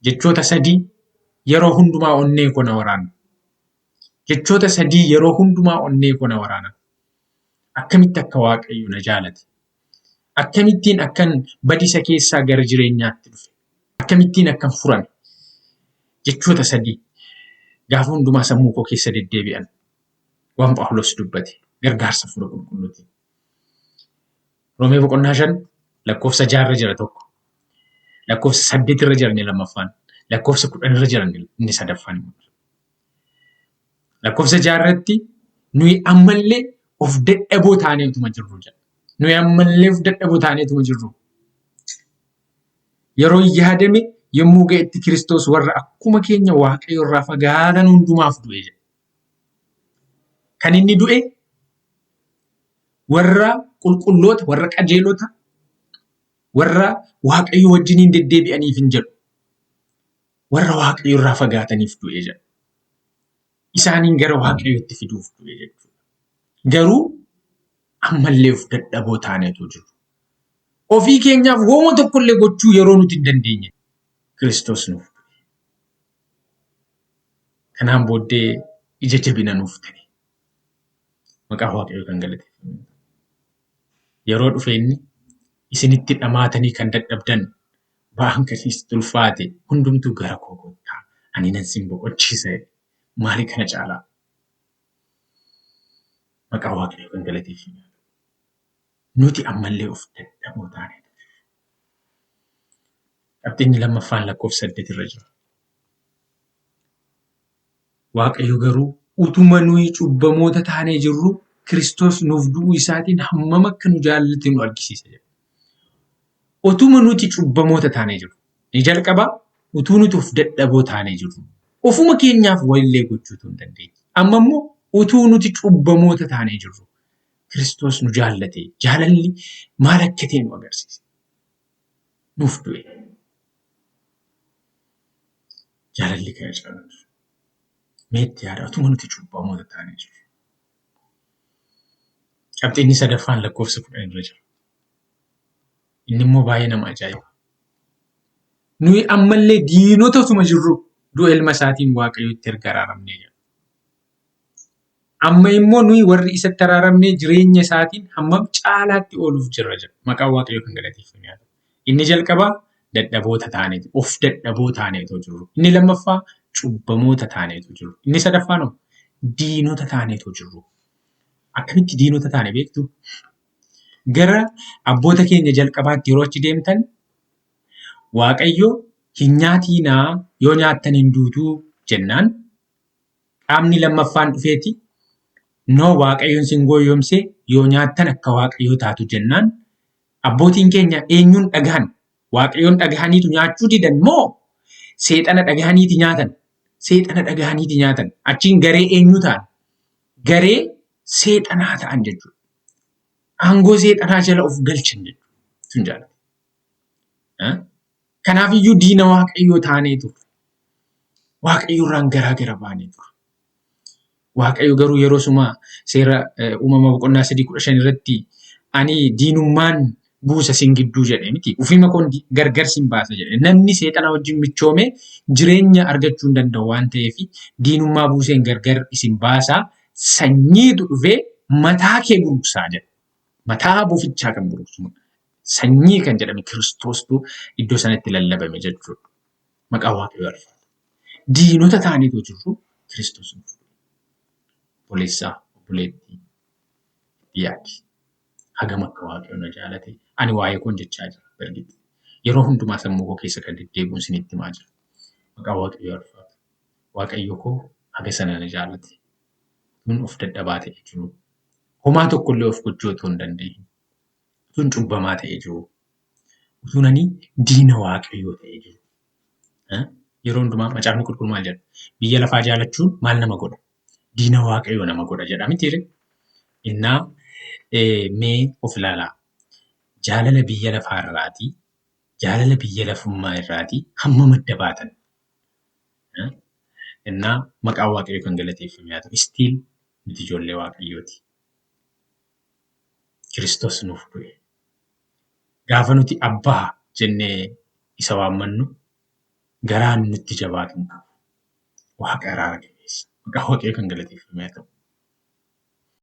Jechoota sadii yeroo hundumaa onnee koo na waraana. Jechoota sadii yeroo hundumaa onnee koo na waraana. Akkamitti akka Waaqayyo na jaalate. Akkamittiin akkan badisa keessaa gara jireenyaatti dhufe. Akkamittiin akkan furame. Jechoota sadii gaafa hundumaa sammuu koo keessa deddeebi'an. Waan Phaawulos dubbate gargaarsa Hafuura Qulqulluutiin. Roomee boqonnaa 5 lakkoofsa 6 irra jira tokko. Lakkoofsa 8 irra jira inni lammaffaan. Lakkoofsa 10 irra jira inni sadaffaan. Lakkoofsa 6 irratti nuyi ammallee of dadhaboo taaneetuma jirru jedha. Nuyi ammallee of dadhaboo taaneetuma jirru. Yeroo yaadame yommuu ga'etti Kiristoos warra akkuma keenya Waaqayyo irraa fagaatan hundumaaf du'e jedha. Kan inni du'e warra qulqulloota, warra qajeelota, warra Waaqayyo wajjiniin deddeebi'aniif hin jedhu. Warra Waaqayyo irraa fagaataniif du'e jedha. Isaaniin gara Waaqayyootti fiduuf du'e jechuudha. Garuu ammallee of dadhaboo taaneetu jiru. Ofii keenyaaf wooma tokkollee gochuu yeroo nuti hin dandeenye Kiristoos nuuf du'e. Kanaan booddee ija jabina nuuf ta'e. Maqaa Waaqayyoo kan galateeffamu. Yeroo dhufe inni isinitti dhamaatanii kan dadhabdan ba'aan kan isinitti ulfaate hundumtuu gara koo kottaa ani nan sin boqochiisa jedhe. Maali kana caalaa? Maqaa Waaqayyoo kan galateeffamu. Nuti ammallee of dadhaboo taane. Qabxiinni lammaffaan lakkoofsa 8 irra jira. Waaqayyo garuu utuma nuyi cubbamoota taanee jirru Kiristoos nuuf du'uu isaatiin hammam akka nu jaallate nu argisiisa jedha. Utuma nuti cubbamoota taanee jirru. Ni jalqaba utuu nuti of dadhaboo taanee jirru. Ofuma keenyaaf walillee gochuutu hin dandeenye. Amma immoo utuu nuti cubbamoota taanee jirru Kiristoos nu jaallate. Jaalalli maal akka ta'e nu agarsiisa. Nuuf du'e. Jaalalli kana caalu hin jiru. Mee itti yaada utuma nuti cubbamoota taanee jirru. Qabxiinni sadaffaan lakkoofsa 10 irra jira. Inni immoo baay'ee nama ajaa'iba. Nuyi ammallee diinota utuma jirru du'a ilma isaatiin Waaqayyotti erga araaramnee jedha. Amma immoo nuyi warri isatti araaramnee jireenya isaatiin hammam caalaatti ooluuf jirra jedha. Maqaan Waaqayyoo kan galateeffame haa ta'u. Inni jalqabaa dadhaboota taaneetu of dadhaboo taaneetoo jirru. Inni lammaffaa cubbamoota taaneetoo jirru. Inni sadaffaan hoo diinota taaneetoo jirru. Akkamitti diinota taane beektu? Gara abboota keenya jalqabaatti yeroo achi deemtan Waaqayyo hin nyaatiinaa yoo nyaattan hin duutuu jennaan Qaamni lammaffaan dhufeeti no Waaqayyoon sin gooyyomse yoo nyaattan akka Waaqayyoo taatu jennaan abbootiin keenya eenyuun dhagahan? Waaqayyoon dhagahaniitu nyaachuu didan moo seexana dhagahaniiti nyaatan? Seexana dhagahaniiti nyaatan. Achiin garee eenyuu ta'an? Garee seexanaa ta'an jechuudha. Aangoo seexanaa jala of galchan jechuudha. Sun jaalata. Kanaaf iyyuu diina Waaqayyoo taanee turre. Waaqayyo irraan garaa gara baanee turre. Waaqayyo garuu yeroo suma seera uumama boqonnaa 3:15 irratti ani diinummaan buusa sin gidduu jedhe miti. Ufima koon gargar sin baasa jedhe. Namni seexana wajjin michoome jireenya argachuu hin danda'u waan ta'eef diinummaa buuseen gargar isin baasa sanyiitu dhufee mataa kee buruksaa jedhe. Mataa bofichaa kan buruksu sanyii kan jedhame Kiristoostu iddoo sanatti lallabame jechuudha. Maqaa Waaqayyoo alfaatu. Diinota ta'aniitu jirru Kiristoos nuuf du'e. Obboleessaa, obboleettii, itti yaadi. Hagam akka Waaqayyo na jaalate ani waa'ee koon jechaa jira. Bergit. Yeroo hundumaa sammuu koo keessa kan deddeebi'uun isinitti himaa jira. Maqaa Waaqayyoo alfaatu. Waaqayyo koo haga sana na jaalate. Utuun of dadhabaa ta'e jiru. Homaa tokkollee of gochuu otoo hin dandeenye. Utuun cubbamaa ta'ee jiruu, utuun ani diina Waaqayyoo ta'ee jiru. Yeroo hundumaa macaafni qulqulluu maal jedha? Biyya lafaa jaalachuun maal nama godha? Diina Waaqayyoo nama godha jedha mitiire? Innaa mee of ilaalaa. Jaalala biyya lafaa irraatii, jaalala biyya lafummaa irraatii hammam adda baatan? Innaa maqaan Waaqayyoo kan galateeffame haa ta'u. Still nuti ijoollee Waaqayyooti. Kiristoos nuuf du'e. Gaafa nuti abbaa jennee isa waammannu Garaan nutti jabaatu hin qabu. Waaqa araara qabeessa. Maqaa Waaqayyoo kan galateeffame haa ta'u.